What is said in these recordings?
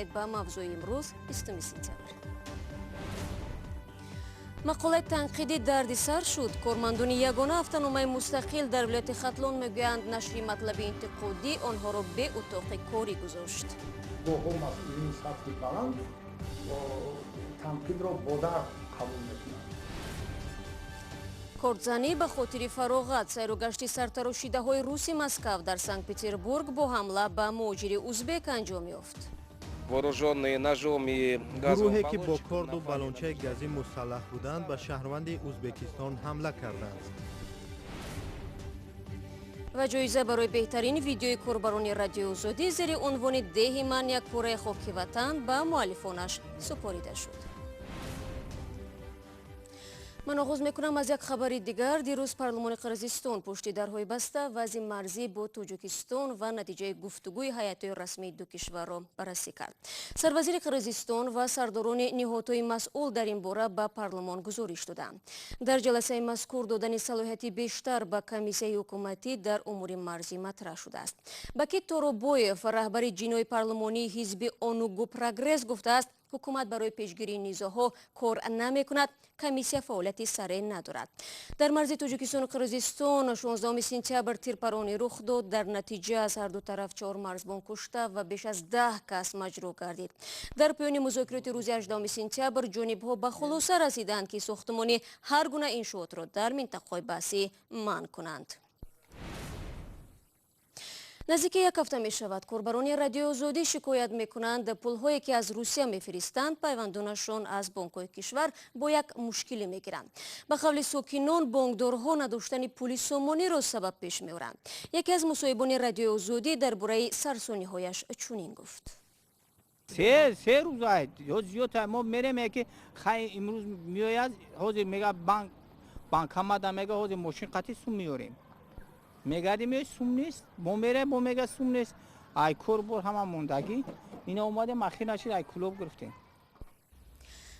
Ба мавзӯи имрӯз, 20 сентябр. Мақолаи танқидӣ дардисар шуд. Кормандони ягона ҳафтаномаи мустақил дар вилояти Хатлон мегӯянд, нашри матлаби интиқодӣ онҳоро бе утоқи корӣ гузошт. Гоҳҳо масъулини сатҳи баланд танқидро бо дард қабул мекунанд. Кордзанӣ ба хотири фароғат. Сайру гашти сартарошидаҳои руси Москав дар Санкт Петербург бо ҳамла ба муҳоҷири узбек анҷом ёфт. Вооруженные ножом и газовым Гурӯҳе, ки бо корду балончаи газӣ мусаллаҳ буданд, ба шаҳрванди Ӯзбекистон ҳамла карданд. Ва ҷоиза барои беҳтарин видеои корбарони Радиои Озодӣ зери унвони «Деҳи ман, як пораи хоки ватан» ба муаллифонаш супорида шуд. Ман оғоз мекунам аз як хабари дигар. Дирӯз парлумони Қирғизистон пушти дарҳои баста вазъи марзӣ бо Тоҷикистон ва натиҷаи гуфтугӯи ҳайатҳои расмии ду кишварро баррасӣ кард. Сарвазири Қирғизистон ва сардорони ниҳодҳои масъул дар ин бора ба парлумон гузориш доданд. Дар ҷаласаи мазкур додани салоҳияти бештар ба комиссияи ҳукуматӣ дар умури марзӣ матраҳ шудааст. Бакит Торобоев, раҳбари ҷиноҳи парлумонии ҳизби Онугу Прогресс, гуфтааст, ҳукумат барои пешгирии низоъҳо кор намекунад, комиссия фаъолияти сареъ надорад. Дар марзи Тоҷикистону Қирғизистон 16 сентябр тирпаронӣ рух дод. Дар натиҷа аз ҳарду тараф чор марзбон кушта ва беш аз 10 кас маҷрӯҳ гардид. Дар поёни музокироти рӯзи 18 сентябр ҷонибҳо ба хулоса расиданд, ки сохтмони ҳар гуна иншоотро дар минтақаҳои баҳсӣ манъ кунанд. Наздики як ҳафта мешавад, корбарони Радиои Озодӣ шикоят мекунанд, пулҳое, ки аз Русия мефиристанд пайвандонашон аз бонкҳои кишвар, бо як мушкилӣ мегиранд. Ба қавли сокинон, бонкдорҳо надоштани пули сомониро сабаб пеш меоранд. Яке аз мусоҳибони Радиои Озодӣ дар бораи сарсониҳояш чунин гуфт. 3 рӯз ё зиёд мо мерем, ки хай, имрӯз меояд, ҳозир мега, банк банкомата мега, ҳозир мошин қати сум меорем. Мегардим, сум нест. Мо мерем, бо мега, сум нест. Ай кор бор ҳама мондагӣ ина омадем, ахир нашид, ай Кулоб гирифтем.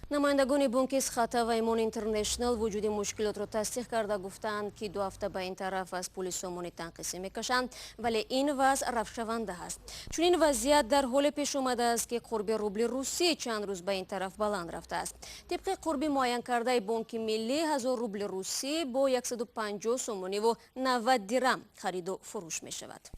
Намояндагони бонки Эсхата ва Имон Интернешнл вуҷуди мушкилотро тасдиқ карда, гуфтаанд, ки 2 ҳафта ба ин тараф аз пули сомонӣ танқисӣ мекашанд, вале ин вазъ рафтшаванда ҳаст. Чунин вазъият дар ҳоле пеш омадааст, ки қурби рубли русӣ чанд рӯз ба ин тараф баланд рафтааст. Тибқи қурби муайянкардаи Бонки Миллӣ, 1000 рубли русӣ бо 150 сомониву 90 дирам хариду фурӯш мешавад.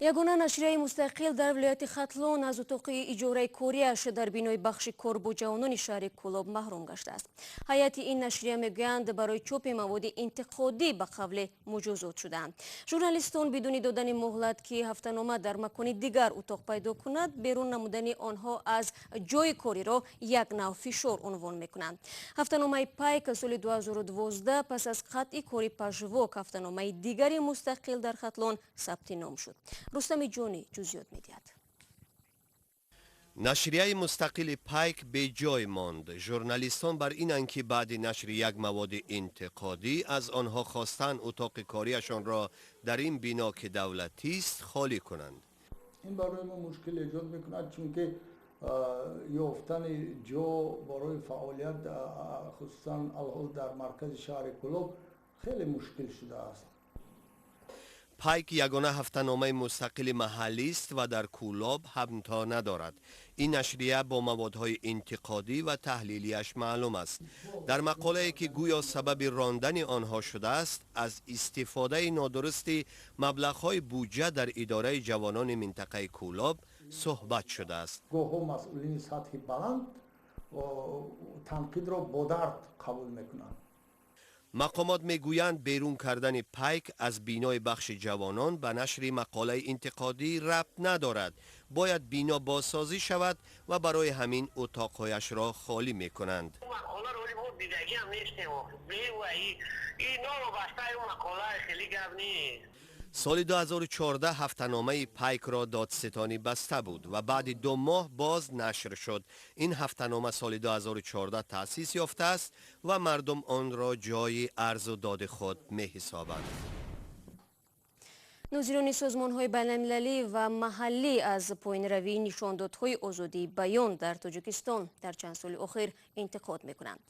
Ягона нашрияи мустақил дар вилояти Хатлон аз утоқи иҷораи кориаш дар бинои бахши кор бо ҷавонони шаҳри Кӯлоб маҳрум гаштааст. Ҳайати ин нашрия мегӯянд, барои чопи маводи интиқодӣ ба қавле муҷозот шудаанд. Журналистон бидуни додани муҳлат, ки ҳафтанома дар макони дигар утоқ пайдо кунад, берун намудани онҳо аз ҷои кориро як нав фишор унвон мекунанд. Ҳафтаномаи Пайк соли 2012 пас аз қатъи кори Пажвок, ҳафтаномаи дигари мустақил дар Хатлон, сабти ном шуд. Рустами Ҷонӣ ҷузъиёт медиҳад. Нашрияи мустақили Пайк беҷой монд. Журналистон бар инанд, ки баъди нашри як маводи интиқодӣ аз онҳо хостанд утоқи кориашонро дар ин бино, ки давлатист, холӣ кунанд. Ин барои мо мушкил эҷод мекунад, чунки ёфтани ҷо барои фаъолият, хусусан алҳол дар маркази шаҳри Кӯлоб, хеле мушкил шудааст. Пайк ягона ҳафтаномаи мустақили маҳаллист ва дар Кӯлоб ҳамто надорад. Ин нашрия бо маводҳои интиқодӣ ва таҳлилиаш маълум аст. Дар мақолае, ки гӯё сабаби рондани онҳо шудааст, аз истифодаи нодурусти маблағҳои буҷа дар идораи ҷавонони минтақаи Кӯлоб суҳбат шудааст. Гоҳҳо масъулини сатҳи баланд танқидро бо дард қабул мекунанд. Мақомот мегӯянд, берун кардани Пайк аз бинои бахши ҷавонон ба нашри мақолаи интиқодӣ рабт надорад. Бояд бино бозсозӣ шавад ва барои ҳамин утоқҳояшро холӣ мекунанд. Мақоларо мо дидагиам нестем. Ино вобастаи мақола хеле гап нест. Соли 2014 ҳафтаномаи Пайкро додситонӣ баста буд ва баъди 2 моҳ боз нашр шуд. Ин ҳафтанома соли 2014 таъсис ёфтааст ва мардум онро ҷои арзу доди худ меҳисобанд. Нозирони созмонҳои байналмилалӣ ва маҳаллӣ аз поинравии нишондодҳои озодии баён дар Тоҷикистон дар чанд соли охир интиқод мекунанд.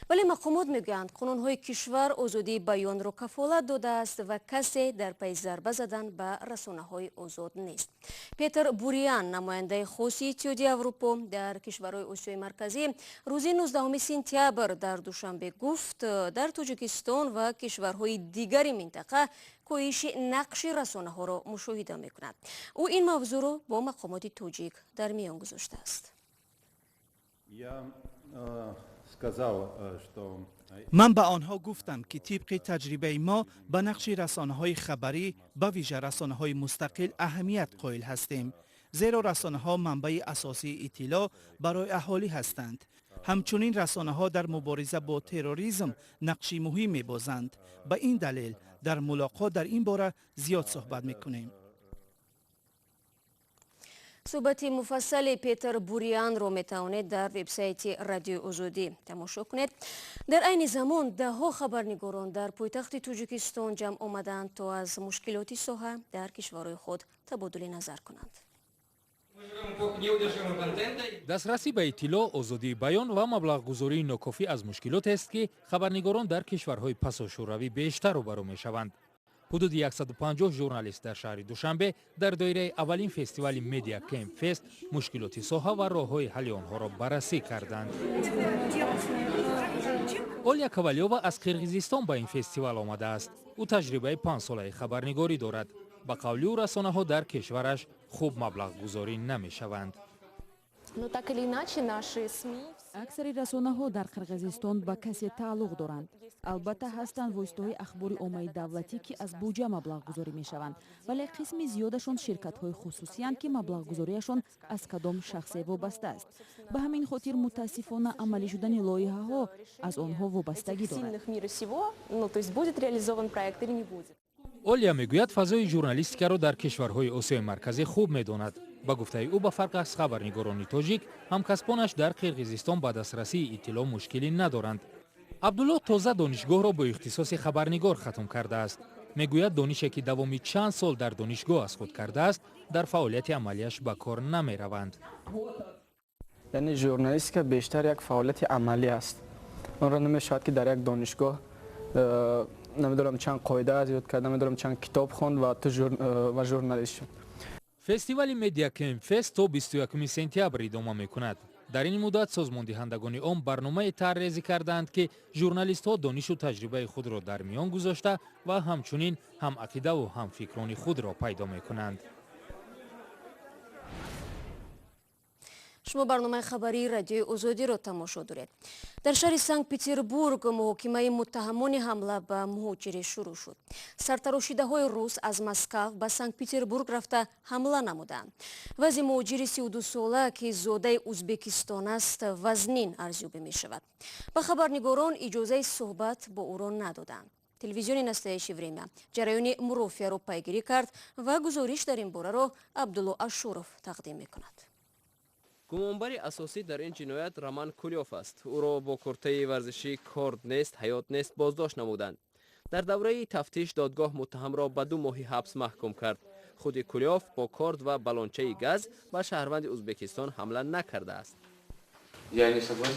Вале мақомот мегӯянд, қонунҳои кишвар озодии баёнро кафолат додааст ва касе дар пайи зарба задан ба расонаҳои озод нест. Петр Буриан, намояндаи хоси Иттиҳоди Аврупо дар кишварҳои Осиёи Марказӣ, рӯзи 19 сентябр дар Душанбе гуфт, дар Тоҷикистон ва кишварҳои дигари минтақа коҳиши нақши расонаҳоро мушоҳида мекунад. Ӯ ин мавзӯъро бо мақомоти тоҷик дар миён гузоштааст. Ман ба онҳо гуфтам, ки тибқи таҷрибаи мо ба нақши расонаҳои хабарӣ, ба вижа расонаҳои мустақил, аҳамият қоил ҳастем, зеро расонаҳо манбаи асосии иттилоъ барои аҳолӣ ҳастанд. Ҳамчунин расонаҳо дар мубориза бо терроризм нақши муҳим мебозанд. Ба ин далел дар мулоқот дар ин бора зиёд суҳбат мекунем. Суҳбати муфассали Петр Бурианро метавонед дар вебсайти Радиои Озодӣ тамошо кунед. Дар айни замон даҳҳо хабарнигорон дар пойтахти Тоҷикистон ҷамъ омаданд, то аз мушкилоти соҳа дар кишварҳои худ табодули назар кунанд. Дастрасӣ ба иттилоъ, озодии баён ва маблағгузории нокофӣ аз мушкилотест, ки хабарнигорон дар кишварҳои пасошӯравӣ бештар рӯбарӯ мешаванд. Ҳудуди 150 журналист дар шаҳри Душанбе дар доираи аввалин фестивали Медиа Кемп Фест мушкилоти соҳа ва роҳҳои ҳалли онҳоро баррасӣ карданд. Олия Ковалёва аз Қирғизистон ба ин фестивал омадааст. Ӯ таҷрибаи панҷсолаи хабарнигорӣ дорад. Ба қавли ӯ, расонаҳо дар кишвараш хуб маблағгузорӣ намешаванд. Аксари расонаҳо дар Қирғизистон ба касе тааллуқ доранд. Албатта, ҳастанд воситаҳои ахбори оммаи давлатӣ, ки аз буҷа маблағгузорӣ мешаванд, вале қисми зиёдашон ширкатҳои хусусиянд, ки маблағгузориашон аз кадом шахсе вобаста аст. Ба ҳамин хотир, мутаассифона, амалӣ шудани лоиҳаҳо аз онҳо вобастагӣ дорад. Олия мегӯяд, фазои журналистикаро дар кишварҳои Осиёи Марказӣ хуб медонад. Ба гуфтаи ӯ, ба фарқ аз хабарнигорони тоҷик, ҳамкасбонаш дар Қирғизистон ба дастрасии иттилоъ мушкилӣ надоранд. Абдулло тоза донишгоҳро бо ихтисоси хабарнигор хатм кардааст. Мегӯяд, донише, ки давоми чанд сол дар донишгоҳ аз худ кардааст, дар фаъолияти амалияш ба кор намераванд. Яъне журналистика бештар як фаъолияти амалӣ аст. Онро намешавад, ки дар як донишгоҳ намедонам чанд қоида аз ёд кард, намедонам чанд китоб хонд ва ту ва журналист шуд. Фестивали Медиа Кемп Фест то 21 сентябр идома мекунад. Дар ин муддат созмондиҳандагони он барномае тарҳрезӣ кардаанд, ки журналистҳо донишу таҷрибаи худро дар миён гузошта ва ҳамчунин ҳамақидаву ҳамфикрони худро пайдо мекунанд. Шумо барномаи хабарии Радиои Озодиро тамошо доред. Дар шаҳри Санкт-Петербург муҳокимаи муттаҳамони ҳамла ба муҳоҷире шурӯъ шуд. Сартарошидаҳои рус аз Москав ба Санкт-Петербург рафта ҳамла намуданд. Вазъи муҳоҷири 32сола, ки зодаи Узбекистон аст, вазнин арзёбӣ мешавад. Ба хабарнигорон иҷозаи суҳбат бо ӯро надоданд. Телевизиони «Настоящее время» ҷараёни мурофиаро пайгирӣ кард ва гузориш дар ин бораро Абдулло Ашуров тақдим мекунад. Гумонбари асосӣ дар ин ҷиноят Роман Кулёв аст. Ӯро бо куртаи варзишӣ «Корд нест, ҳаёт нест» боздошт намуданд. Дар давраи тафтиш додгоҳ муттаҳамро ба 2 моҳи ҳабс маҳкум кард. Худи Кулёв бо корд ва балончаи газ ба шаҳрванди Узбекистон ҳамла накардааст.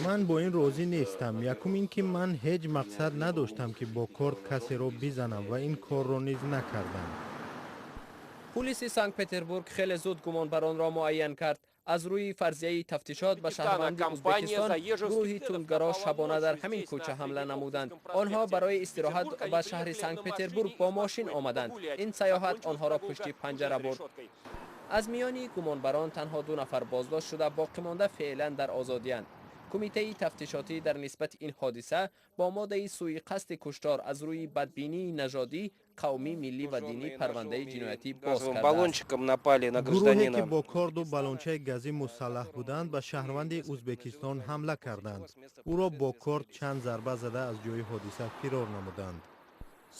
Ман бо ин розӣ нестам. Якум ин ки ман ҳеҷ мақсад надоштам, ки бо корд касеро бизанам, ва ин корро низ накардам. Пулиси Санкт Петербург хеле зуд гумонбаронро муайян кард. Аз рӯи фарзияи тафтишот, ба шаҳрванди Узбекистон гурӯҳи тундгаро шабона дар ҳамин кӯча ҳамла намуданд. Онҳо барои истироҳат ба шаҳри Санкт Петербург бо мошин омаданд. Ин саёҳат онҳоро пушти панҷара бурд. Аз миёни гумонбарон танҳо ду нафар боздошт шуда, боқимонда феълан дар озодиянд. Кумитаи тафтишотӣ дар нисбати ин ҳодиса бо моддаи суиқасди куштор аз рӯи бадбинии нажодӣ, қавмӣ, миллӣ ва динӣ парвандаи ҷиноятӣ боз Баллончиком напали на Гурӯҳе, гражданина. ки бо корду балончаи газӣ мусаллаҳ буданд, ба шаҳрванди Узбекистон ҳамла карданд. Ӯро бо корд чанд зарба зада, аз ҷои ҳодиса фирор намуданд.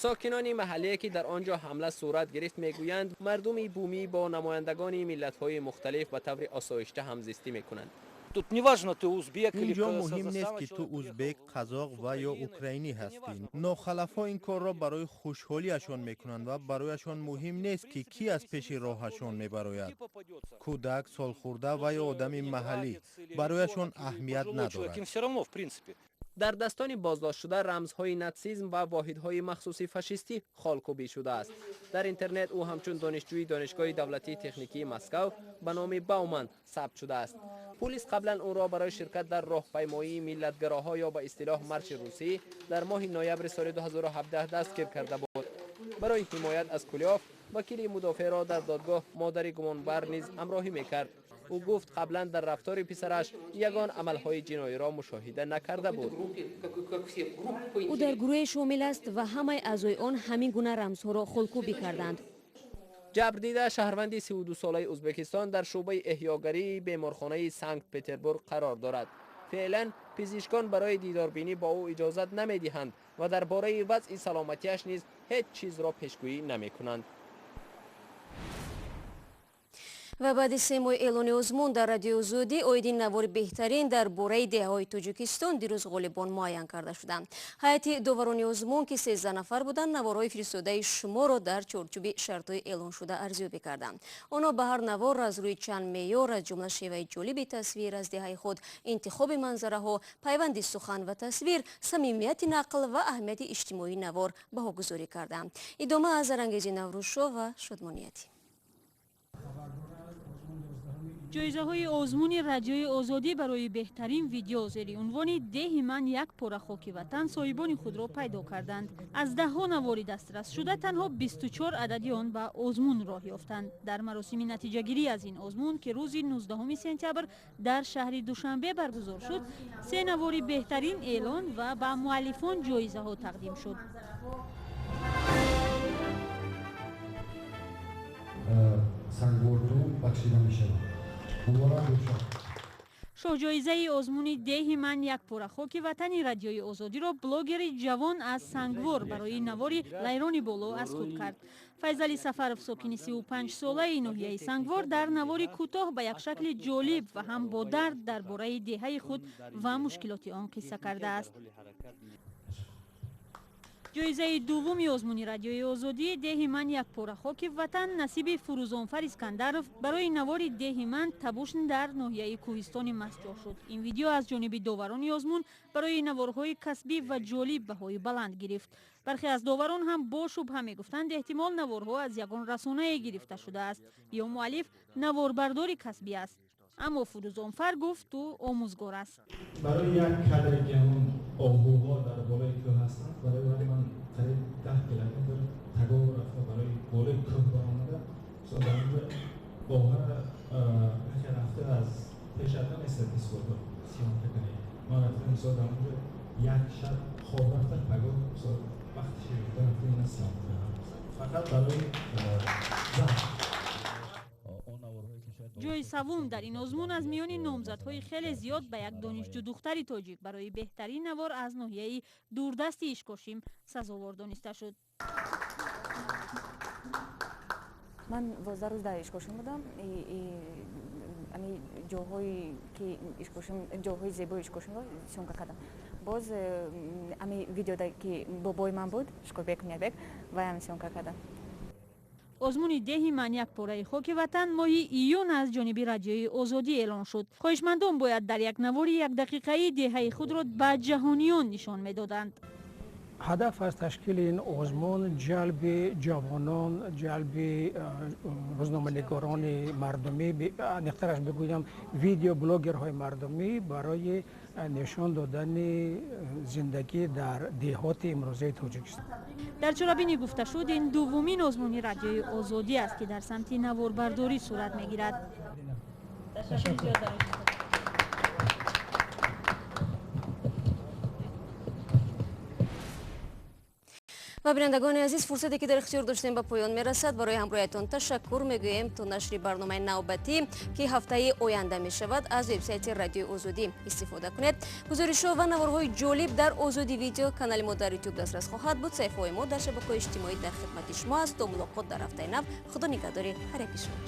Сокинони маҳаллие, ки дар он ҷо ҳамла сурат гирифт, мегӯянд, мардуми бумӣ бо намояндагони миллатҳои мухталиф ба таври осоишта ҳамзистӣ мекунанд. Тут неважно, ты узбек или Инҷо муҳим нест, ки ту узбек, қазоқ ва ё украинӣ ҳастӣ. Нохалафҳо ин корро барои хушҳолиашон мекунанд ва барояшон муҳим нест, ки кӣ аз пеши роҳашон мебарояд: кӯдак, солхӯрда ва ё одами маҳаллӣ, барояшон аҳамият надорад. Дар дастони боздоштшуда рамзҳои натсизм ва воҳидҳои махсуси фашистӣ холкӯбӣ шудааст. Дар интернет ӯ ҳамчун донишҷӯи Донишгоҳи давлатии техникии Москав ба номи Бауман сабт шудааст. Пулис қаблан ӯро барои ширкат дар роҳпаймоии миллатгароҳо ё ба истилоҳ марши русӣ дар моҳи ноябри соли 2017 дастгир карда буд. Барои ҳимоят аз Кулёв вакили мудофеъро дар додгоҳ модари гумонбар низ ҳамроҳӣ мекард. Ӯ гуфт, қаблан дар рафтори писараш ягон амалҳои ҷиноиро мушоҳида накарда буд. Ӯ дар гурӯҳе шомил аст ва ҳамаи аъзои он ҳамин гуна рамзҳоро холкӯбӣ карданд. Ҷабрдида, шаҳрванди 32-солаи Ӯзбекистон, дар шӯъбаи эҳёгарии беморхонаи Санкт Петербург қарор дорад. Феълан пизишкон барои дидорбинӣ бо ӯ иҷозат намедиҳанд ва дар бораи вазъи саломатиаш низ ҳеҷ чизро пешгӯӣ намекунанд. Ва баъди 3 моҳи эълони озмун дар Радиои Озодӣ оиди навори беҳтарин дар бораи деҳаҳои Тоҷикистон дирӯз ғолибон муайян карда шуданд. Ҳайати доварони озмун, ки 13 нафар буданд, наворҳои фиристодаи шуморо дар чорчӯби шартҳои эълоншуда арзёбӣ карданд. Онҳо ба ҳар навор аз рӯи чанд меъёр, аз ҷумла шеваи ҷолиби тасвир аз деҳаи худ, интихоби манзараҳо, пайванди сухан ва тасвир, самимияти нақл ва аҳамияти иҷтимоии навор баҳогузорӣ карданд. Идома аз Арангези Наврӯзшо ва Шодмониятӣ. Ҷоизаҳои озмуни Радиои Озодӣ барои беҳтарин видео зери унвони «Деҳи ман як пора хоки ватан» соҳибони худро пайдо карданд. Аз даҳҳо навори дастрас шуда танҳо 24 адади он ба озмун роҳ ёфтанд. Дар маросими натиҷагирӣ аз ин озмун, ки рӯзи 19 сентябр дар шаҳри Душанбе баргузор шуд, 3 навори беҳтарин эълон ва ба муаллифон ҷоизаҳо тақдим шуд. Сангворту бахшида мешавад. Шоҳҷоизаи озмуни «Деҳи ман як пора хоки ватани» Радиои Озодиро блогери ҷавон аз Сангвор барои навори «Лайрони боло» аз худ кард. Файзали Сафаров, сокини 35-солаи ноҳияи Сангвор, дар навори кӯтоҳ ба як шакли ҷолиб ва ҳам бо дард дар бораи деҳаи худ ва мушкилоти он қисса кардааст. Ҷоизаи дуввуми озмуни Радиои Озодӣ «Деҳи ман як пора хоки ватан» насиби Фурӯзонфар Искандаров барои навори «Деҳи ман Табушн» дар ноҳияи кӯҳистони Мастҷоҳ шуд. Ин видео аз ҷониби доварони озмун барои наворҳои касбӣ ва ҷолиб баҳои баланд гирифт. Бархе аз доварон ҳам бо шубҳа мегуфтанд, эҳтимол наворҳо аз ягон расонае гирифта шудааст ё муаллиф наворбардори касбӣ аст. Аммо Фурӯзонфар гуфт, ӯ омӯзгор аст. Барои як кадре ки ҳамон оҳуҳо дар болои кӯҳ ҳастанд, барои ман қариб 10 километр тагор рафта барои болои кӯҳ баромада, дар онҷо оҳара яке рафта аз пеш аз намесад бисёр съёмка кунем. Ман рафта мисол дар онҷо як шаб хоб рафта, пагоҳ мисол вақти ширифта рафта ина съёмка кардам. Фақат барои зан. Ҷои севум дар ин озмун аз миёни номзадҳои хеле зиёд ба як донишҷӯ духтари тоҷик барои беҳтарин навор аз ноҳияи дурдасти Ишкошим сазовор дониста шуд. Ман 12 рӯз дар Ишкошим будам. Ами ҷоҳое ки Ишкошим, ҷоҳои зебои Ишкошимро съёмка кардам. Боз ами видеода ки бобои ман буд, Шукурбек Ниятбек, ваям съёмка кардам. Озмуни «Деҳи ман як пораи хоки ватан» моҳи июн аз ҷониби Радиои Озодӣ эълон шуд. Хоҳишмандон бояд дар як навори якдақиқаӣ деҳаи худро ба ҷаҳониён нишон медоданд. Ҳадаф аз ташкили ин озмун ҷалби ҷавонон, ҷалби рӯзноманигорони мардумӣ, аниқтараш бигӯям, видеоблогерҳои мардумӣ барои нишон додани зиндагӣ дар деҳоти имрӯзаи Тоҷикистон. Дар чорабинӣ гуфта шуд, ин дуввумин озмуни Радиои Озодӣ аст, ки дар самти наворбардорӣ сурат мегирад. Ва бинандагони азиз, фурсате ки дар ихтиёр доштем ба поён мерасад. Барои ҳамроҳиятон ташаккур мегӯем. То нашри барномаи навбатӣ, ки ҳафтаи оянда мешавад, аз вебсайти Радиои Озодӣ истифода кунед. Гузоришҳо ва наворҳои ҷолиб дар Озодӣ видео канали мо дар Ютуб дастрас хоҳад буд. Саҳифаҳои мо дар шабакаҳои иҷтимоӣ дар хидмати шумо аст. То мулоқот дар ҳафтаи нав, Худо нигаҳдори ҳар яки шумо.